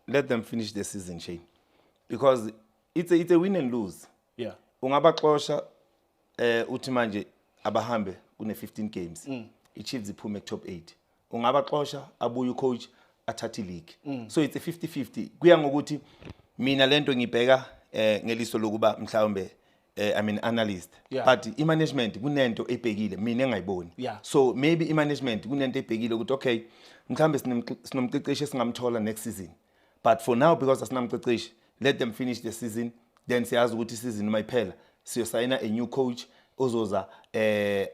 Let them finish the season, Shane, because it's a win and lose. Ungabaxosha, uthi manje abahambe kune 15 games, iChiefs iphume top 8. Ungabaxosha, abuye ucoach athathe league. So it's a 50-50, kuya ngokuthi mina lento ngibheka ngeliso lokuba mhlawumbe I'm an analyst, but i-management kunento ebhekile mina engayiboni. So maybe i-management kunento ebhekile ukuthi okay, mhlambe sinomqeqeshi esingamthola next season, but for now, because asinamqeqeshi, let them finish the season. Then siyazi ukuthi isizini uma iphela siyosayina a new coach ozoza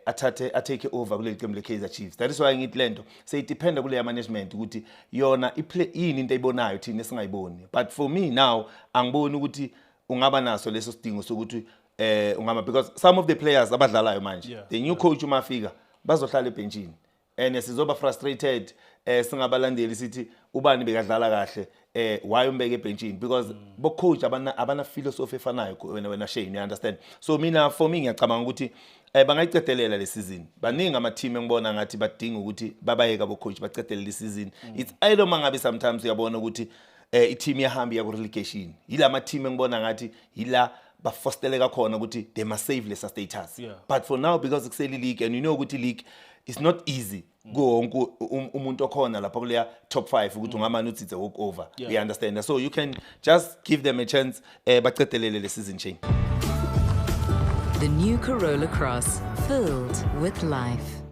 athathe atake over kuleli qembu le-Kaizer Chiefs. That is why ngithi lento seyidependa kuleya management ukuthi yona iplay yini, into ayibonayo thina esingayiboni. But for me now, angiboni ukuthi ungaba naso leso sidingo sokuthi ungama, because some of the players abadlalayo manje, the new coach uma afika bazohlala ebhenchini and sizoba frustrated singabalandeli, sithi ubani bekadlala kahle, why umbeke ebhenchini? Because bo coach abana philosophy efanayo wena Shane, you understand? So mina, for me, ngiyacabanga ukuthi bangayicedelela le season. Baningi ama team engibona ngathi badinga ukuthi babayeka bo coach bacedelele le season. It's either mangabe sometimes uyabona ukuthi i-team iyahamba iya ku relegation, yilama team engibona ngathi yila bafosteleka khona ukuthi they must save lesa status. But for now, because kuseli league and you know ukuthi league is not easy kuwo wonke umuntu okhona lapha kuleya top 5 ukuthi ungamane uthi it's a walk over. You understand? So you can just give them a chance, bacedelele le season, Shane. The new Corolla Cross, filled with life.